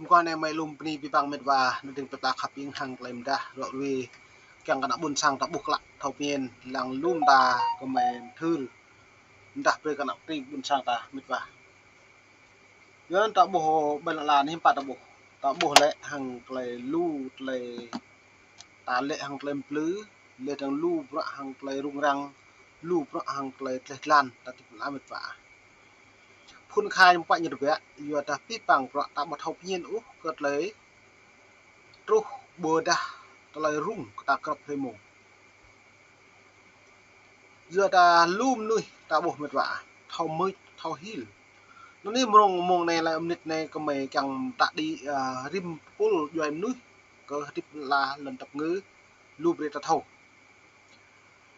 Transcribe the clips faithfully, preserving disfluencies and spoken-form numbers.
Kơ anai mơi lŏm bơni abih bang met wa, anŭn ding pơtă khăp ing hăng tơlơi mơdah, rŏ ruai kiăng kơ ană ƀôn sang ta ƀuh klă thâo pơmĭn, lăng lŏm ta kơ mơi mơthưr. Mơdah brơi kơ ană tring ƀôn sang ta met wa. Yua anŭn ta ƀuh ƀơi lŏn ala anai hiư̆m pă ta ƀuh. Ta ƀuh lĕ hăng tơlơi lu, tơlơi ta lĕ hăng tơlơi mplư, lĕ hăng lu bruă hăng tơlơi rŭng răng, lu bruă hăng tơlơi tleh tlan, ta hơdip lăm met wa. Phŭn kha ñu pă ñu tơbiă, yua dah abih bang bruă ta ƀu thâo pơmĭn ôh kơ tơlơi truh ƀôdah tơlơi rŭng kơ ta grăp hrơi mông. Yua dah lu mơnuih ta ƀuh met wa, thâo mưč, thâo hil. Anŭn anai mrông mông anai lĕ mơnit anai kơ mơi kiăng ta đĭ, ơ, rĭm tơpul djuai mơnuih kơ hơdip lăm lŏn tơpơngư, lu brơi ta thâo.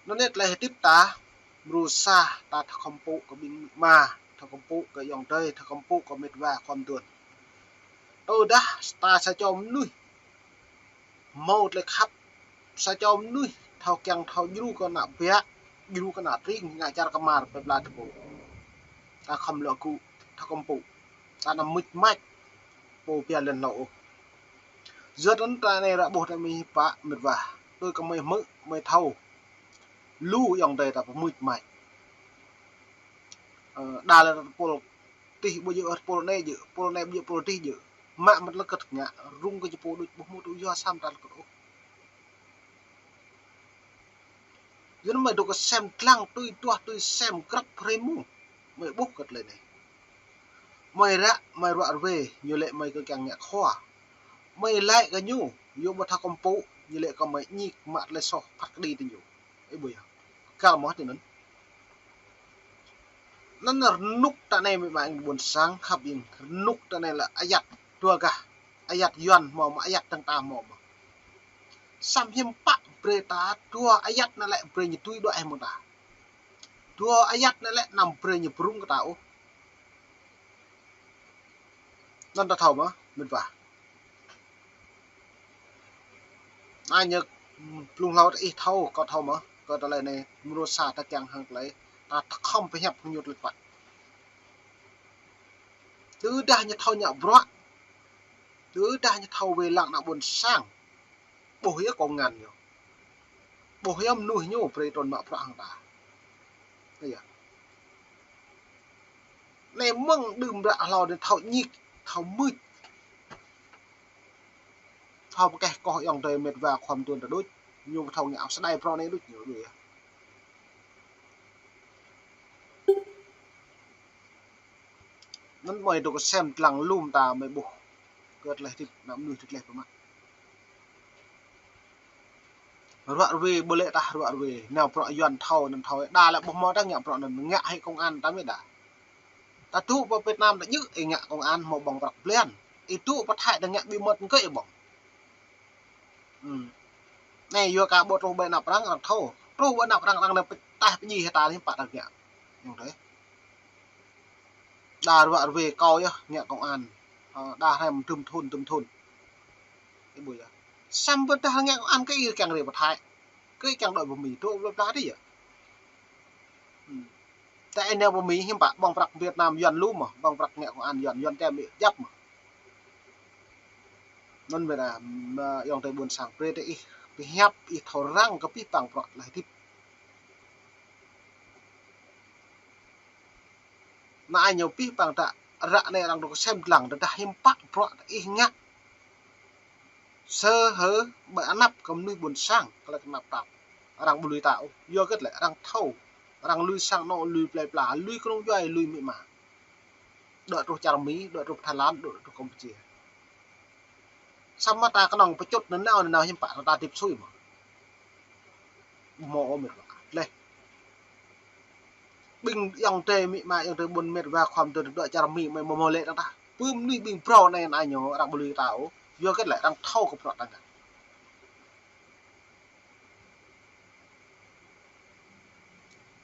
Anŭn anai tơlơi hơdip ta, mrô sa ta thâo khŏm pŭ kơ ƀing ama, thâo khŏm pŭ kơ ayŏng adơi, thâo khŏm pŭ kơ met wa khua mơduôn. Tơdah ta sa čô mơnuih hmâo tơlơi khăp, sa čô mơnuih thâo kiăng thâo djru kơ ană biă, djru kơ ană tring, ngă čar kơmar pơpla tơpô. Ta khŏm lŏ gŭ, thâo khŏm pŭ. Ta anăm mưč mač, pô pia lŏn hlâo ôh. Yua anŭn ta anai ră ƀuh ta mơi hiư̆m pă met wa. Tui kơ mơi hmư̆, mơi thâo. Lu ayŏng adơi ta pơmưč mač. Ơ, đa lĕ tơpul tih ƀu djơ̆, tơpul anai djơ̆, tơpul anai ƀu djơ̆, tơpul tih djơ̆. Mă mơ̆t lơkơt ngă, rŭng kơ či pô đôč ƀuh mơ̆ tŭ yua sam ta lơkơt ôh. Yua anŭn mơi dŏ kơ sem lăng tui duah tui sem grăp hrơi mông. Mơi ƀuh kơ tơlơi anai. Mơi ră, mơi ră ruai, ñu lĕ mơi kơ kiăng ngă khua. Mơi laĭ kơ ñu, yua ƀu thâo khŏm pŭ, ñu lĕ kơ mơi ñik mă tơlơi soh phat kơđi tơ ñu. Ih ƀuh yơh. Kal mơ̆ tui anŭn. Anŭn rơnŭk ta anai mơi ƀing ƀôn sang khăp ing, rơnŭk ta anai lĕ ayăt dua gah, ayăt Yuan hmâo mơ̆, ayăt dơ̆ng ta hmâo mơ̆. Samơ̆ hiư̆m pă brơi ta dua ayăt anai lĕ brơi ñu tui đuaĭ hĭ mơ̆ng ta. Dua ayăt anai lĕ anăm brơi ñu pơrŭng kơ ta ôh. Anŭn ta thâo mơ̆, met wa. Anai ñu blung hlâo ih thâo, kâo thâo mơ̆, kơ tơlơi anai mrô sa ta kiăng hăng tơlơi, ta khŏm pơhiăp hăng ñu tơlơi pă. Tơdah ñu thâo ngă bruă, tơdah ñu thâo wai lăng ană ƀôn sang, ƀuh yơh kông ngăn ñu. Ƀuh yơh mơnuih ñu brơi trŭn mă bruă hăng ta. Ơ yơh. Anai mơ̆ng đưm ră hlâo anai thâo ñik, thâo mưč. Thâo pơkeh koh ayŏng adơi met wa khua mơduôn ta đôč. Ñu thâo ngă ôh sơđai bruă anai đôč ñu đuaĭ yơh. Anŭn mơi dŏ kơ sem lăng lŏm ta mơi ƀuh. Kơ tơlơi hơdip ană mơnuih tơlơi pơmă. Ră ruai ƀu lĕ tah ră ruai. Nao bruă Yuan thâo, anŭn thâo. Đa lĕ ƀuh mơ̆ ta ngă bruă anŭn ngă hĭ kông an ta mơ̆ đa. Ta dŏ pơ Việt Nam ta djơ̆ ih ngă kông an hmâo ƀơ̆ng prăk blan. Ih dŏ pơ Thái ta ngă bí mật kơ ih ƀơ̆ng. Hm. Anai yua kơ ƀu truh ƀơi anăp arăng, arăng thâo. Truh ƀơi anăp arăng, arăng anai pơtaih pơdjai hĭ ta anai hiư̆m pă ta ngă. Yua anŭn tơ̆. Đa ră ruai kâo yơh ngă kông an. Ơ, đa hrơi mơ̆ dŭm thŭn, dŭm thŭn. Ih ƀuh yơh. Samơ̆ ƀơi tah ngă kông an kơ ih kiăng rai pơ Thái. Kơ ih kiăng đuaĭ pơ Mi, dŏ pơblah pơblah dih yơh. Hm. Tơ ih nao pơ Mi hiư̆m pă ƀơ̆ng prăk Việt Nam Yuan lu mơ̆, ƀơ̆ng prăk ngă kông an Yuan, Yuan tơm ih djăp mơ̆. Anŭn ƀơi anai, mă ayŏng adơi ƀôn sang brơi tơ ih, pơhiăp ih thâo răng kơ abih bang bruă tơlơi hơdip. Anai ñu abih bang ta ră anai arăng dŏ kơ sem lăng tơdah hiư̆m pă bruă ih ngă. Sơ hơ ƀơi anăp kơ mơnuih ƀôn sang, kơ lĕ kơ anăp ta. Arăng ƀu lui ta ôh, yua hơget lĕ arăng thâo. Arăng lui sang anŏ, lui plơi pla, lui kơnung djuai, lui amĭ ama. Đuaĭ truh čar Mi, đuaĭ truh Thái Lan, đuaĭ truh Campuchia. Samơ̆ ta kơnơ̆ng pơčut nanao nanao hiư̆m pă ta hơdip sui mơ̆. Ƀu hmâo ôh met wa. Leh. Ƀing ayŏng adơi amĭ ama, ayŏng adơi ƀôn met wa khua mơduôn dŏ čar Mi mơi ƀu hmâo lĕ dơ̆ng tah. Pơ mơnuih ƀing phrâo anai anai ñu arăng ƀu lui ta ôh. Yua hơget lĕ arăng thâo kơ bruă ta ngă.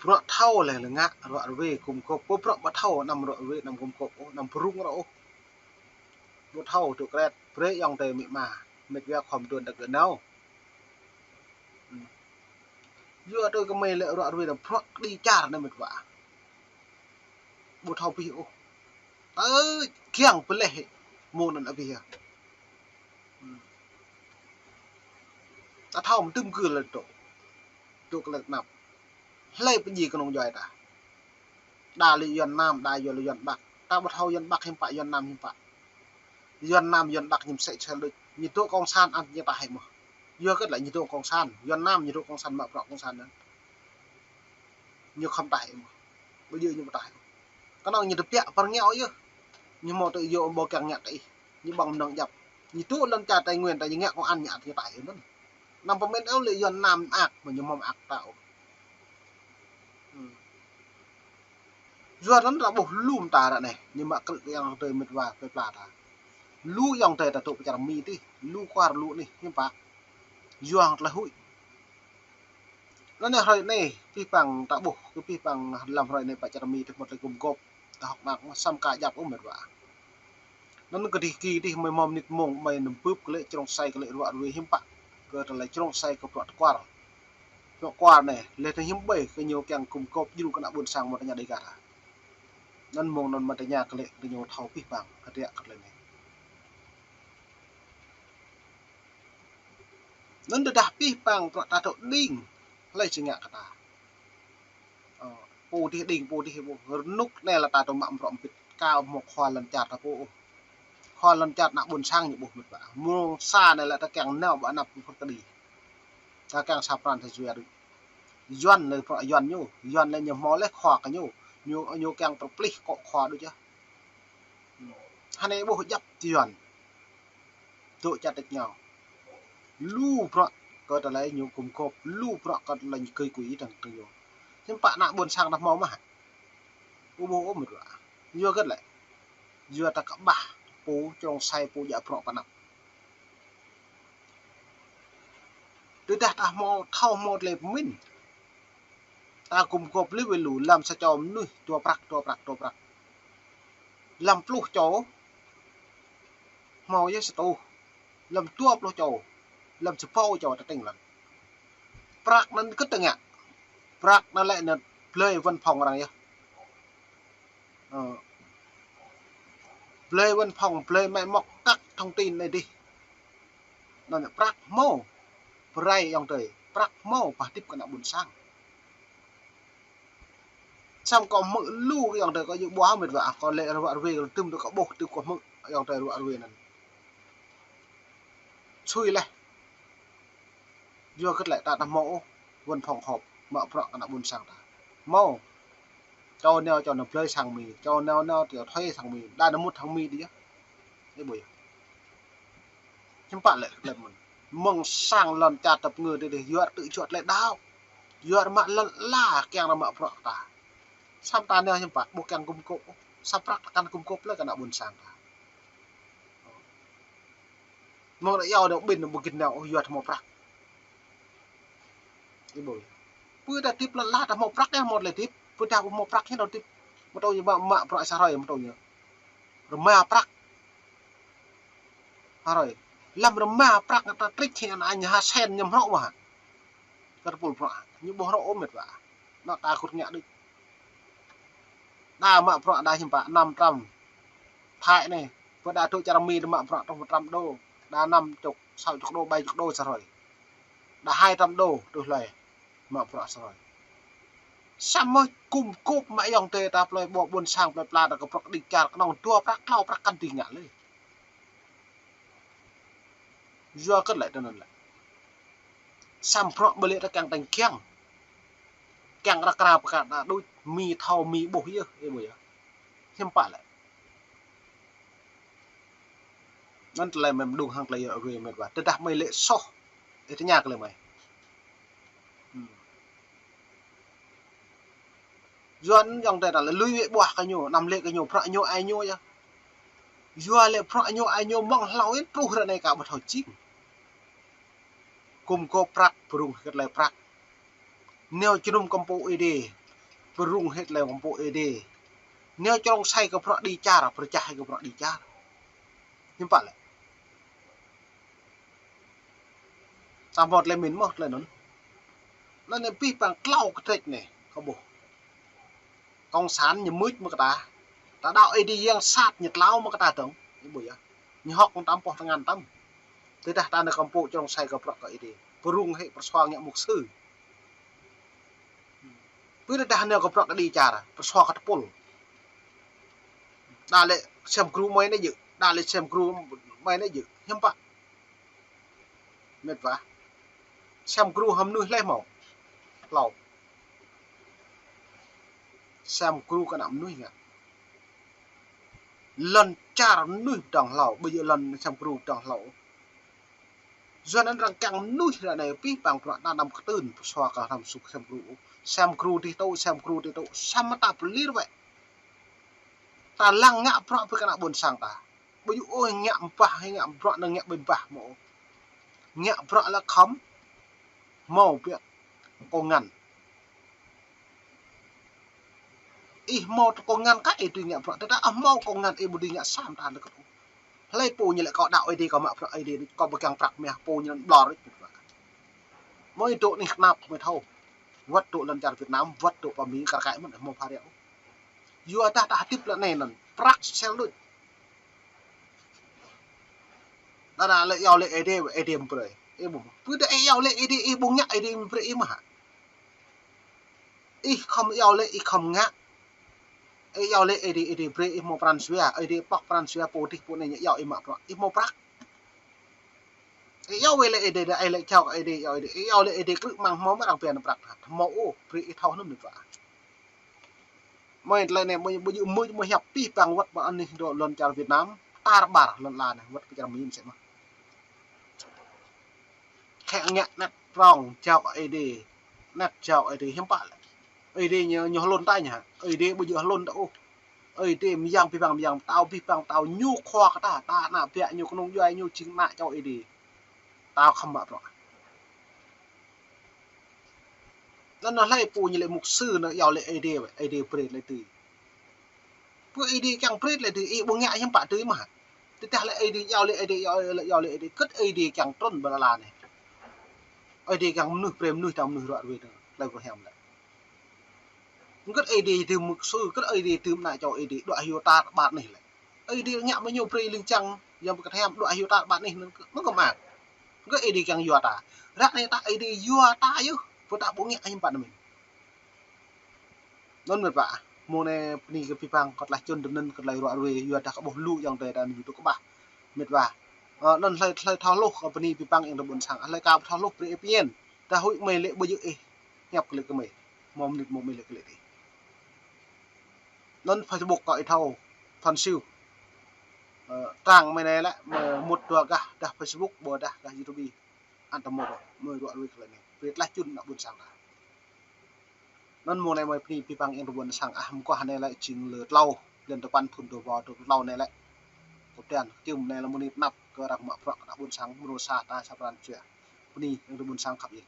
Bruă thâo lĕ lĕ ngă, ră ruai gum gôp, ƀu bruă ƀu thâo anăm ră ruai anăm gum gôp ôh, anăm pơrŭng ră ôh. Ƀu thâo dŏ kret, brơi ayŏng adơi amĭ ama, met wa khua mơduôn đak gơ̆ nao. Hm. Yua tui kơ mơi lĕ ră ruai anăm bruă kơđi čar anai met wa. Ƀu thâo abih ôh. Tơ kiăng pơleh. Mơ̆ng anŭn abih yơh. Hmm. Ta thâo mơ̆n tơm gưl lĕ tŭ. Tŭ kơ lĕ tơnap. Hlơi pơjing kơnung djuai ta. Đa lĕ Yuan Nam, đa yua lĕ Yuan Bắc. Ta ƀu thâo Yuan Bắc hiư̆m pă, Yuan Nam hiư̆m pă. Yuan Nam, Yuan Bắc ñu mơsĕ sel đôč. Ñu dŏ cộng sản ăn ñu taih mơ̆n. Yua kơ lĕ ñu dŏ cộng sản. Yuan Nam ñu dŏ cộng sản, mă bruă cộng sản anŭn. Ñu khŏm taih mơ̆n. Ƀu djơ̆ ñu ƀu taih. Kơnơ̆ng ñu tơbiă pơrngeo yơh. Ñu hmâo tŭ yua ƀu kiăng ngă tơ ih. Ñu ƀơ̆ng mơnơ̆ng djăp. Ñu tŭ lŏn čar Tây Nguyên ta ñu ngă công an ñu ăt ñu taih mơ̆n. Anăm pơmĭn ôh lĕ Yuan Nam mơak, mơ̆ ñu hmâo mơak ta ôh. Hmm. Yua anŭn ta ƀuh lu mơta ră anai, ñu mă krư̆ kơ ayŏng adơi mĕt wa plơi pla ta. Lu ayŏng adơi ta dŏ pơ čar Mi tih, lu kwar lu anih, hiư̆m pă. Yua hăng tơlơi huĭ. Anŭn anai hrơi anai, pih pang ta ƀuh, kơ pih pang lăm hrơi anai pơ čar Mi tih mơ̆t lĕ gum gôp. Ta hŏk mơak mơ̆n, samơ̆ ka djăp ôh mĕt wa. Anŭn kơ dih ki dih mơi mơ̆m nit mông mơi nơm bưp kơ lĕ črông sai kơ lĕ ruă ruê hiư̆m pă. Kơ tơlơi črông sai kơ bruă tơkuar. Bruă tơkuar anai, lĕ tơ hiư̆m ƀai kơ ñu kiăng gum gôp djru kơ ană ƀôn sang mơ̆ tơña Dêga ta. Anŭn mông anŭn mơ̆ tơña kơ lĕ kơ ñu thâo pih pang, kơ tơlơi kơ tơlơi anai. Anŭn tơdah pih pang bruă ta dŏ đing, hlơi či ngă kơ ta. Ơ, pô dih đing, pô dih ƀu. Rơnŭk anai lĕ ta dŏ mă bruă mbĭt, ka hmâo khua lŏn čar ta pô ôh. Khua lŏn čar ană ƀôn sang ñu ƀuh mĕt wa. Mơ̆ng sa anai lĕ ta kiăng nao ƀơi anăp phŭt kơđi. Ta kiăng sa pran ta jua đôč. Yuan lĕ bruă Yuan ñu, Yuan lĕ ñu hmâo leh khua kơ ñu. Ñu, ñu kiăng pơplih kơ khua đôč yơh. Hơnai ƀuh djăp Yuan. Dŏ čar tĕč ngao. Lu bruă kơ tơlơi ñu gum gôp, lu bruă kơ tơlơi ñu kơi kui dơ̆ng tơ ñu. Hiư̆m pă ană ƀôn sang ta hmâo mơ̆ hă. Ƀu ƀuh ôh mĕt wa. Yua kơ lĕ. Yua ta kơƀah pô črông sai pô djă bruă pơ anăp. Tơdah ta hmâo thâo hmâo tơlơi pơmĭn. Ta gum gôp lĕ wai lu lăm sa čô mơnuih dua prăk, dua prăk, dua prăk. Lăm pluh čô hmâo yơh sa rơtuh. Lăm dua pluh čô, lăm sapăn čô ta tĭng lăng. Prăk anŭn kơ tơngă. Prăk anŭn lĕ anŭn blơi văn phòng arăng yơh. Ơ. Blơi văn phòng, blơi máy móc, các thông tin anai dih. Anŭn prăk hmâo. Pơrai ayŏng adơi. Prăk hmâo pơhơdip kơ ană ƀôn sang. Samơ̆ kâo hmư̆ lu kơ ayŏng adơi kâo djơ̆ ƀuah mĕt wa, kâo lĕ ruă ruê kâo tơm tơ kâo ƀuh tơ kâo hmư̆ ayŏng adơi ruă ruê anŭn. Sui leh. Yua kơ tơlơi ta ta hmâo ôh, văn phòng họp, mă bruă kơ ană ƀôn sang ta. Hmâo. Čô nao čô nao blơi sang Mi, čô nao nao tơlơi thuê sang Mi, đa nao mŭt sang Mi dih yơh. Ih ƀuh yơh. Hiư̆m pă lĕ tơlơi mơ̆n. Mơ̆ng sang lŏn čar ta pơngư dih dih, yua tŭ juă tơlơi đaŏ. Yua mă lŏn ala kiăng mă bruă ta. Samơ̆ ta nao hiư̆m pă, ƀu kiăng gum gôp ôh. Sa prăk ta kăn gum gôp lĕ kơ ană ƀôn sang ta. Mơ̆ng ră yua dŏ ƀing ƀu git nao ôh, yua ta hmâo prăk. Ih ƀuh. Pơ ta hơdip lŏn ala ta hmâo prăk yơh hmâo tơlơi hơdip. Pơ ta ƀu hmâo prăk hiư̆m ta hơdip. Mơ̆ tơl ñu mă, mă bruă sa hrơi mơ̆ tơl ñu. Rơma prăk. Hrơi. Lăm rơma prăk ta trích hĭ ană ñu ha sen ñu hrŏ mơ̆ hă. Kơ tơpul bruă. Ñu ƀu hrŏ ôh mĕt wa. Anŏ ta kŭt ngă đôč. Đa mă bruă đa hiư̆m pă năm trăm. Thái anai. Pơ đa dŏ čar Mi đa mă bruă truh một trăm đô. Đa năm chục, sáu chục đô, bảy chục đô sa hrơi. Đa hai trăm đô truh hlơi. Mă bruă sa hrơi. Samơ̆ gum gôp mă ayŏng adơi ta plơi ƀuh ƀôn sang plơi pla ta kơ bruă kơđi čar kơnơ̆ng dua prăk, klâo prăk kăn dưi ngă lĕ. Yua kơ tơlơi tơ anŭn lĕ. Samơ̆ bruă ƀu lĕ ta kiăng tơ̆ng kiăng. Kiăng ră kra pơkă ta đôč Mi thâo Mi ƀuh yơh, ih ƀuh yơh. Hiư̆m pă lĕ. Anŭn tơlơi mơi mơđung hăng tơlơi yua ruê mĕt wa. Tơdah mơi lĕ soh. Ih tơña kơ lĕ mơi. Hmm. Yua anŭn ayŏng adơi ta lĕ lui wĕ ƀuah kơ ñu, anăm lĕ kơ ñu, bruă ñu ai ñu yơh. Yua lĕ bruă ñu ai ñu mơ̆ng hlâo yơh truh ră anai ka ƀu thâo jing. Gum gôp prăk, pơrŭng hĭ tơlơi prăk. Nao jơnum kơmpô Ơi Adai, pơrŭng hĭ tơlơi kơmpô Ơi Adai. Nao črông sai kơ bruă kơđi čar, pơrơčah hĭ kơ bruă kơđi čar. Hiư̆m pă lĕ. Ta hmâo tơlơi mĭn mơ̆ tơlơi anŭn. Anŭn anai pih pang klâo kơtrĕč anai, kâo ƀuh. Cộng sản ñu mưč mơ̆ kơ ta. Ta đaŏ Ơi Adai yang sat ñu tlao mơ̆ kơ ta dơ̆ng. Ih ƀuh yơh. Ñu hŏk tăm pŏh tơngan tăm. Tơdah ta nao kơ pô črông sai kơ bruă kơ Ơi Adai. Pơrŭng hĭ pơsua ngă mục sư. Pơ tơdah nao kơ bruă kơ đĭ čar, pơsua kơ tơpul. Đa lĕ sem gru mơi anai jơ̆, đa lĕ sem gru mơi anai jơ̆. Hiư̆m pă. Mĕt wa. Sem gru hăng mơnuih hlơi hmâo. Hlâo. Sem gru kơ ană mơnuih ngă. Lŏn čar mơnuih pơdơ̆ng hlâo, ƀu djơ̆ lŏn sem gru pơdơ̆ng hlâo. Yua anŭn arăng kiăng mơnuih ră anai pih pang bruă anăm kơtưn pơsua kơ hrăm suk sem gru. Sem gru dih tŭ, sem gru dih tŭ, samơ̆ ta pơlir wĕ. Ta lăng ngă bruă pơ kơ ană ƀôn sang ta. Ƀu djơ̆ ôh ngă ƀơ̆ng bah, ngă bruă anŭn ngă ƀơ̆ng bah mơ̆. Ngă bruă lĕ khŏm hmâo biă kông ngăn. Ih hmâo tơ kông ngăn kah ih dưi ngă bruă. Tơdah ƀu hmâo kông ngăn ih ƀu dưi ngă sa mơta lĕ kơt ôh. Hlơi pô ñu lĕ kâo đaŏ Ơi Adai kâo mă bruă Ơi Adai kâo ƀu kiăng prăk mah pô ñu anŭn ƀlŏr. Mơi dŏ anih kơnăp mơi thâo. Wơ̆t dŏ lŏn čar Việt Nam, wơ̆t dŏ pơ Mi kar kaĭ mơ̆n hmâo phara yơh. Yua dah ta hơdip lĕ anai anŭn prăk sel đôč. Đa đa lĕ iâu lĕ Ơi Adai, Ơi Adai mă brơi. Ih ƀu mă. Pơ tơdah ih iâu lĕ Ơi Adai, ih ƀu ngă Ơi Adai mă brơi ih mơ̆ hă. Ih khŏm iâu lĕ, ih khŏm ngă. Ih iâu lĕ Ơi Adai, Ơi Adai brơi ih hmâo pran jua, Ơi Adai pŏk pran jua pô dih pô anai ñu iâu ih mă bruă, ih hmâo prăk. Ih iâu lĕ Ơi Adai, ih lĕ čao kơ Ơi Adai, iâu Ơi Adai, ih iâu lĕ Ơi Adai krư̆ mơ̆ng hmâo mơ̆ arăng pơhiăp prăk. Hmâo ôh, brơi ih thâo anŭn mĕt wa. Mơi tơlơi anai, mơi, mơi, mơi, mơi hiăp pih pang wơ̆t ƀơi anih dŏ lŏn čar Việt Nam, tar ƀar lŏn ala anai, wơ̆t kơ čar Mi mơsĕ mơ̆n. Khĕ ngă anet prŏng, jao kơ Ơi Adai, anet jao Ơi Adai, hiư̆m pă lĕ. Ơi Adai ñu, ñu hlŭn ta ñu hă, Ơi Adai ƀu djơ̆ hlŭn ta ôh. Ơi Adai mơyang pih pang mơyang, pơtao pih pang pơtao, ñu khua kơ ta, ta ană biă ñu kơnung djuai ñu jing ană čô Ơi Adai. Pơtao khŏm mă bruă. Anŭn anai hlơi pô ñu lĕ mục sư anŭn iâu lĕ Ơi Adai, Ơi Adai brơi lĕ tui. Pơ Ơi Adai kiăng brơi lĕ tui, ih ƀu ngă hiư̆m pă tui mơ̆ hă. Tơdah lĕ Ơi Adai iâu lĕ Ơi Adai, iâu lĕ, iâu lĕ Ơi Adai, kơt Ơi Adai kiăng trŭn ƀơi lŏn ala anai. Ơi Adai kiăng mơnuih brơi mơnuih ta mơnuih ruă ruê anŭn, tơlơi pơhiăp lĕ. Kơt Ơi Adai tui mục sư, kơt Ơi Adai tui ană čô Ơi Adai, đuaĭ hyu tar ƀar anih lĕ. Ơi Adai ngă mơ̆ ñu brơi ling jang, yang pơkơthem đuaĭ hyu tar ƀar anih anŭn, anŭn kơ mă. Kơ Ơi Adai kiăng yua ta. Ră anai ta Ơi Adai yua ta yơh, pơ ta ƀu ngă hiư̆m pă anŭn mơ̆n. Anŭn mĕt wa, mơ̆ng anai bơni kơ pih pang kơ tơlơi čun tơnăn kơ tơlơi ruă ruê, yua dah kơ ƀuh lu yang tơi ta anŭn tŭ kơƀah. Mĕt wa. Ơ, anŭn hlơi, hlơi thâo hluh kơ bơni pih pang yang tơ ƀôn sang, hlơi ka ƀu thâo hluh brơi ih pơmĭn. Dah huĭ mơi lĕ ƀu djơ̆ ih hiăp kơ lĕ kơ mơi. Mơ̆ mơnit mơ̆ mơi lĕ kơ lĕ ih. Anŭn Facebook kơ ih thâo, Phan Siu. Ơ, trang mơi anai lĕ, mơi mŭt dua gah, dah Facebook, ƀôdah gah YouTube. Ăn tơmơ̆, mơi ruă ruê kơ lĕ anai. Brơi tơlơi čun ană ƀôn sang ta. Anŭn mơ̆ng anai mơi bơni pih pang yang tơ ƀôn sang ah, mơguah anai lĕ jing lơ tlâo, blan tơpăn thŭn dua rơbâo dua pluh tlâo anai lĕ. Kơtian, kơtium anai lĕ mơnit anăp kơ arăng mă bruă kơ ană ƀôn sang, mrô sa ta sa pran jua. Bơni yang tơ ƀôn sang khăp yơh.